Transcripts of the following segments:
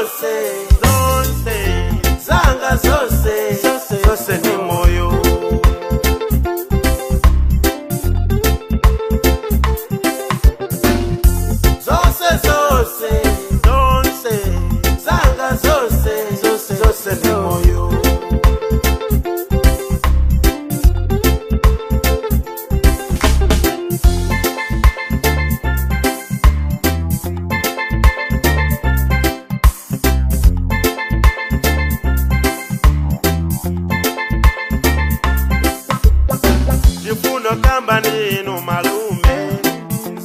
Zonse, zonse, zanga zonse, zonse, zonse ni moyo. Zonse, zonse, zonse, zanga zonse, zonse, zonse ni moyo. Chifuno kamba nino malume,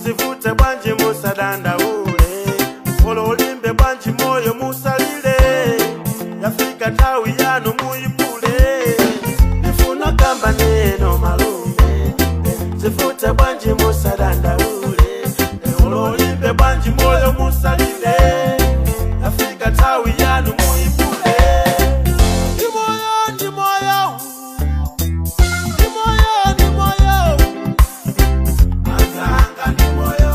sivute bwanji musadandaule, polo ulimbe bwanji moyo musalile, yafika tawi yanu muyipule. Chifuno kamba nino malume, sivute bwanji musadandaule, polo ulimbe bwanji moyo musalile, yafika tawi yanu muyipule. Ndi moyo, ndi moyo. Ni moyo, ni moyo. Azanga ni moyo.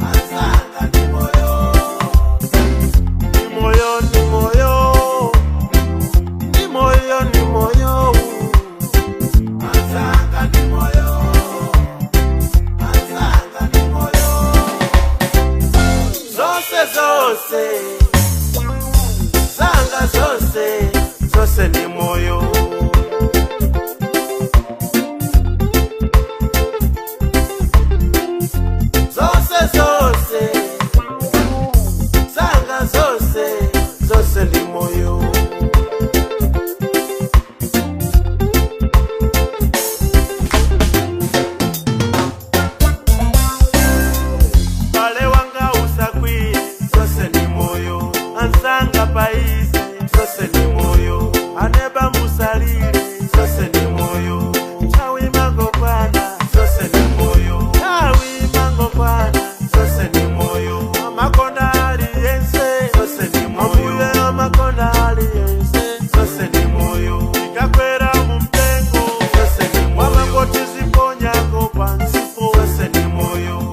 Azanga ni moyo. Ni moyo, ni moyo. Ni moyo, ni moyo. Azanga ni moyo. Azanga ni moyo. Zonse, zonse. Zanga zonse. Zonse ni moyo. Zonse, zonse, zanga zonse, zonse ni moyo. Bale wanga usakwiye, zonse ni moyo. Ansanga paize, zonse ni moyo. Aneba musalile, zonse ni moyo. Chawi mangokwana, zonse ni moyo. Chawi mangokwana, zonse ni moyo. Amakonda aliyense, zonse ni moyo. Ambuye amakonda aliyense, zonse ni moyo. Ikakwera mu mtengo, zonse ni moyo. Wamangoti ziponyako pansipo, zonse ni moyo.